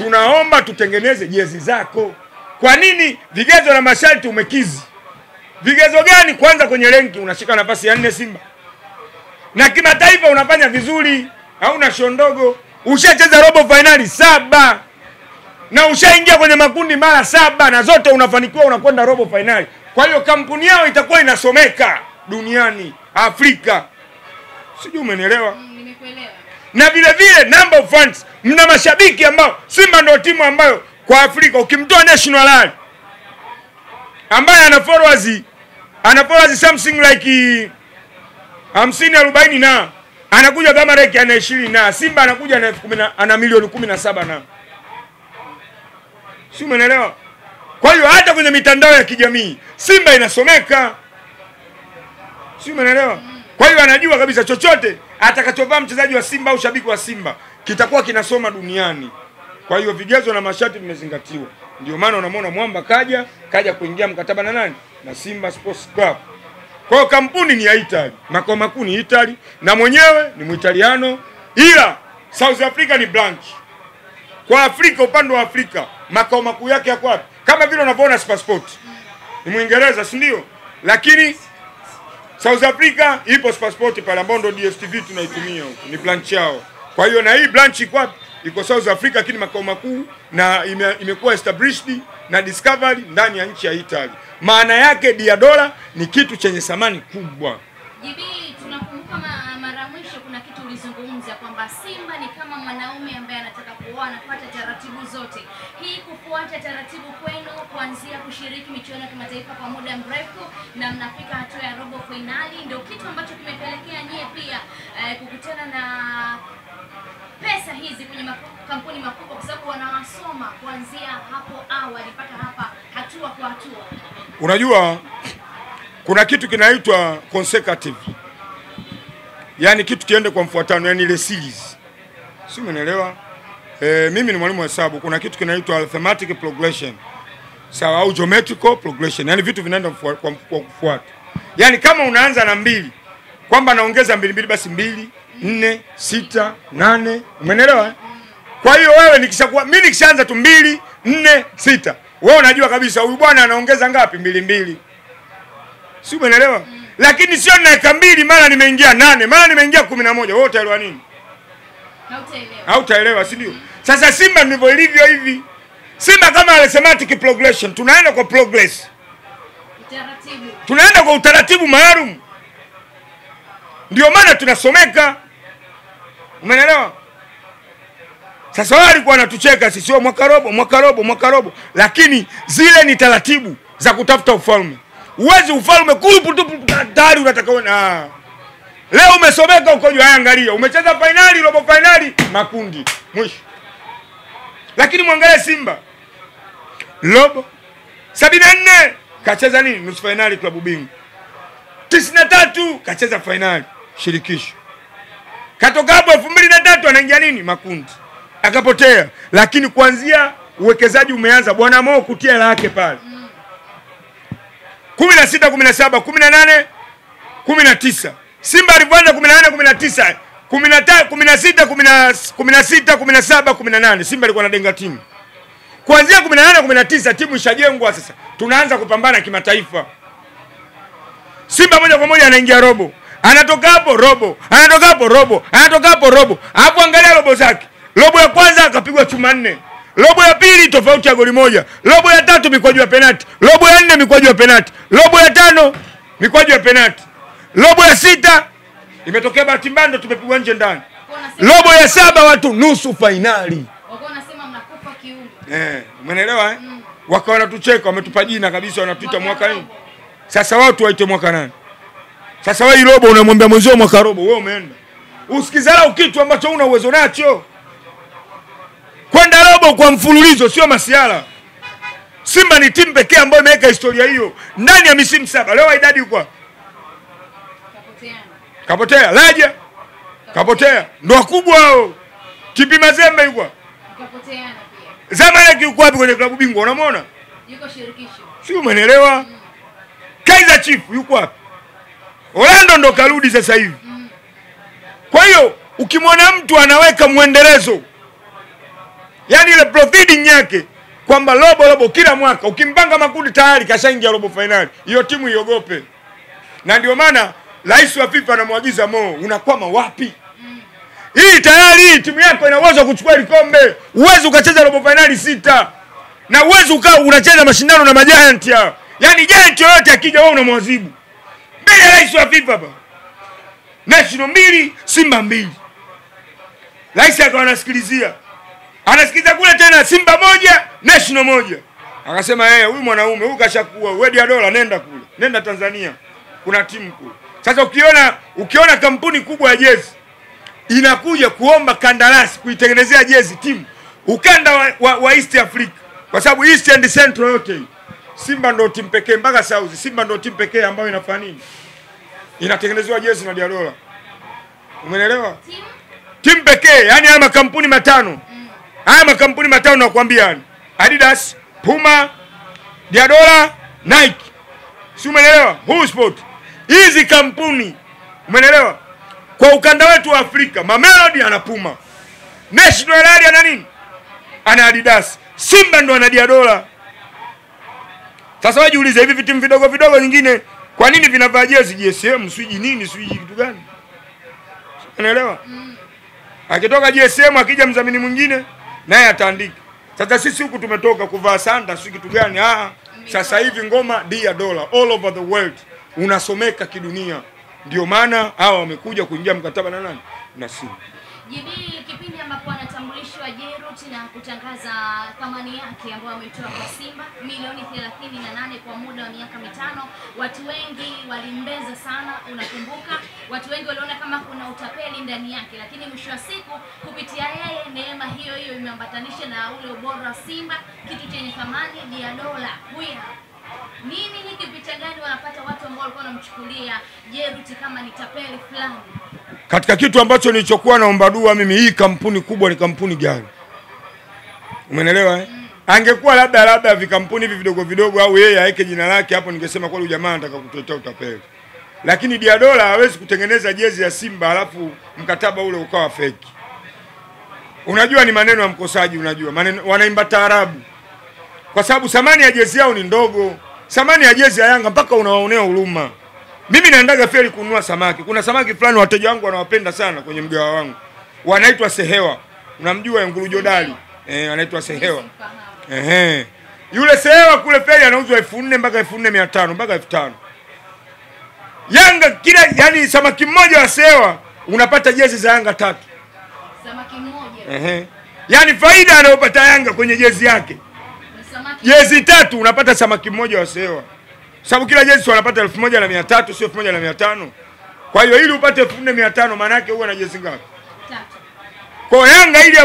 Tunaomba tutengeneze jezi zako. Kwa nini vigezo na masharti umekizi? Vigezo gani? Kwanza kwenye renki unashika nafasi ya 4 Simba. Na kimataifa unafanya vizuri, hauna show ndogo. Ushacheza robo finali 7. Na ushaingia kwenye makundi mara 7 na zote unafanikiwa, unakwenda robo finali. Kwa hiyo kampuni yao itakuwa inasomeka duniani, Afrika. Sijui umenielewa? Nimekuelewa. Na vile vile number of fans, mna mashabiki ambao Simba ndio timu ambayo kwa Afrika ukimtoa National Al ambaye ana followers something like 50 40 na anakuja kama reki ana 20 na Simba anakuja na 10 ana milioni 17 na. Si umeelewa? Kwa hiyo hata kwenye mitandao ya kijamii Simba inasomeka. Si umeelewa? Kwa hiyo anajua kabisa chochote atakachovaa mchezaji wa Simba au shabiki wa Simba kitakuwa kinasoma duniani. Kwa hiyo vigezo na masharti vimezingatiwa. Ndio maana unamwona Mwamba kaja kuingia mkataba na nani? Na Simba Sports Club. Kwa hiyo kampuni ni ya Italy, makao makuu ni Italy na mwenyewe ni Muitaliano, ila South Africa ni branch. Kwa Afrika, upande wa Afrika, makao makuu yake yako wapi? Kama vile unavyoona Super Sport. Ni Mwingereza, si ndio? Lakini South Africa ipo Super Sport pale ambapo ndo DStv tunaitumia huko. Ni branch yao. Kwa hiyo na hii branch iko wapi? Iko South Africa, lakini makao makuu na imekuwa established na Discovery ndani ya nchi ya Italy. Maana yake Diadora ni kitu chenye thamani kubwa. JB, tunakumbuka mara mwisho kuna kitu ulizungumza kwamba Simba ni kama mwanaume ambaye anataka kuoa, anafuata taratibu zote. Hii kufuata taratibu kwenu kuanzia kushiriki michuano ya kimataifa kwa muda mrefu na mnafika hatua ya robo finali, ndio kitu ambacho kimepelekea nyie pia kukutana na pesa hizi kwenye kampuni makubwa, kwa sababu wanawasoma kuanzia hapo awali mpaka hapa hatua kwa hatua. Unajua kuna kitu kinaitwa consecutive. Yaani kitu kiende kwa mfuatano, yani ile series. Si umeelewa? Mimi ni mwalimu wa hesabu, kuna kitu kinaitwa arithmetic progression. Sawa, au geometrical progression. Yaani vitu vinaenda kwa kufuata. Yaani kama unaanza na 2, kwamba naongeza 2 2 basi 2 4 6 8, umeelewa? Kwa hiyo wewe nikishakuwa mimi nikishaanza tu 2 4 6, wewe unajua kabisa huyu bwana anaongeza ngapi? 2 2. Si umeelewa? Lakini sio naweka 2 mara nimeingia 8, mara nimeingia 11. Wewe utaelewa nini? Hautaelewa. Hautaelewa, si ndio? Sasa Simba ndivyo ilivyo hivi. Simba kama arithmetic progression, tunaenda kwa progress. Utaratibu. Tunaenda kwa utaratibu maalum. Ndio maana tunasomeka. Umeelewa? Sasa wao walikuwa wanatucheka sisi, sio mwaka robo, mwaka robo, mwaka robo, lakini zile ni taratibu za kutafuta ufalme. Uwezi ufalme kupu tu tayari unataka wewe. Leo umesomeka uko juu, angalia, umecheza finali, robo finali, makundi, mwisho. Lakini muangalie Simba. Robo 74 kacheza nini? Nusu finali klabu bingwa. 93 kacheza finali shirikisho. Katoka hapo 2003 anaingia nini? Makundi. Akapotea. Lakini kuanzia uwekezaji umeanza, Bwana Mo kutia hela yake pale. 16 17 18 19. Simba alivyoanza 18 19 15 16 16 17 18 Simba alikuwa anadenga timu. Kuanzia 18 19 timu ishajengwa sasa. Tunaanza kupambana kimataifa. Simba moja kwa moja anaingia robo. Anatoka hapo robo, anatoka hapo robo, anatoka hapo robo. Hapo angalia robo zake. Robo ya kwanza akapigwa chuma 4. Robo ya pili tofauti ya goli 1. Robo ya tatu mikwaju ya penalti. Robo ya 4 mikwaju ya penalti. Robo ya 5 mikwaju ya penalti. Robo ya 6 imetokea bahati mbaya ndo tumepigwa nje ndani. Robo ya 7 watu nusu finali. Wako wanasema mnakufa kiume. Umeelewa eh? Wakawa wanatucheka, wametupa jina kabisa, wanatuita mwaka nini? Sasa watu waite mwaka nani? Sasa wewe robo unamwambia mwenzio mwaka robo, wewe umeenda. Usikizarau kitu ambacho una uwezo nacho. Kwenda robo kwa mfululizo sio masiala. Simba ni timu pekee ambayo imeweka historia hiyo ndani ya misimu 7. Leo idadi yuko kapotea. Kapotea, Raja. Kapotea. Ndio wakubwa hao. Kipi Mazembe yuko? Kapoteana pia. Zamalek yuko wapi kwenye klabu bingwa unamwona? Yuko shirikisho. Sio, umeelewa? Kaizer Chiefs yuko wapi? Orlando ndo karudi sasa hivi. Kwa hiyo ukimwona mtu anaweka muendelezo Yaani ile proceeding yake kwamba robo robo kila mwaka ukimpanga makundi tayari kashaingia robo finali. Hiyo timu iogope. Na ndio maana rais wa FIFA anamwagiza Mo, unakwama wapi? Hii tayari timu yako ina uwezo kuchukua kombe. Uwezo ukacheza robo finali 6. Na uwezo ukao unacheza mashindano na majiant yao. Yaani giant yote akija wewe unamwadhibu. Mbele ya rais wa FIFA hapa. National 2, Simba 2. Rais akawa anasikilizia. Anasikiliza kule tena Simba 1, National 1. Akasema huyu mwanaume huyu kashakuwa, wewe Diadola nenda kule. Nenda Tanzania. Kuna timu kule. Sasa ukiona kampuni kubwa ya jezi inakuja kuomba kandarasi kuitengenezea jezi timu ukanda wa East Africa, kwa sababu East and Central yote Simba ndio timu pekee mpaka South, Simba ndio timu pekee ambayo inafanya nini? Inatengenezewa jezi na Diadola. Umeelewa? Timu pekee, yani haya makampuni matano. Haya makampuni matano nakwambia yani. Adidas, Puma, Diadola, Nike. Si umeelewa? Who Sport. Hizi kampuni, umeelewa? Kwa ukanda wetu wa Afrika, Mamelodi ana Puma. National Rally ana nini? Ana Adidas. Simba ndo ana Diadola. Sasa wajiulize hivi vitu vidogo vidogo nyingine kwa nini vinavaa jezi GSM, siji nini, siji kitu gani? Unaelewa? Akitoka GSM akija mzamini mwingine naye ataandika. Sasa sisi huku tumetoka kuvaa sanda siji kitu gani? Sasa hivi ngoma Diadola all over the world unasomeka kidunia. Ndio maana hawa wamekuja kuingia mkataba na nani? Na Simba. JB, kipindi ambapo anatambulishwa Jerut na kutangaza thamani yake ambayo ameitoa kwa Simba milioni 38 kwa muda wa miaka 5, watu wengi walimbeza sana, unakumbuka? Watu wengi waliona kama kuna utapeli ndani yake, lakini mwisho wa siku kupitia yeye neema hiyo hiyo imeambatanisha na ule ubora wa Simba, kitu chenye thamani Diadola. Huyu nini hiki, picha gani wanapata watu ambao walikuwa wanamchukulia Jerut kama ni tapeli fulani? Katika kitu ambacho nilichokuwa naomba dua mimi, hii kampuni kubwa ni kampuni gani? Umeelewa eh? Angekuwa labda vikampuni hivi vidogo vidogo au yeye aweke jina lake hapo, ningesema kweli jamaa anataka kutuletea utapeli. Lakini Diadola hawezi kutengeneza jezi ya Simba alafu mkataba ule ukawa fake. Unajua ni maneno ya mkosaji, unajua. Maneno wanaimba taarabu. Kwa sababu thamani ya jezi yao ni ndogo. Thamani ya jezi ya Yanga mpaka unawaonea huruma. Mimi naendaga feri kununua samaki. Kuna samaki fulani wateja wangu wanawapenda sana kwenye mgawa wangu. Wanaitwa Sehewa. Unamjua Nguru Jodali? Anaitwa Sehewa. Yule Sehewa kule feri anauzwa 4000 mpaka 4500 mpaka 5000. Yanga kila yani samaki mmoja wa Sehewa unapata jezi za Yanga 3. Samaki mmoja. Yaani faida anayopata Yanga kwenye jezi yake. Jezi 3 unapata samaki mmoja wa Sehewa. Sababu kila jezi wanapata 1300 sio 1500. Kwa hiyo ili upate 4500 maana yake huwa na jezi ngapi? 3. Kwa Yanga ili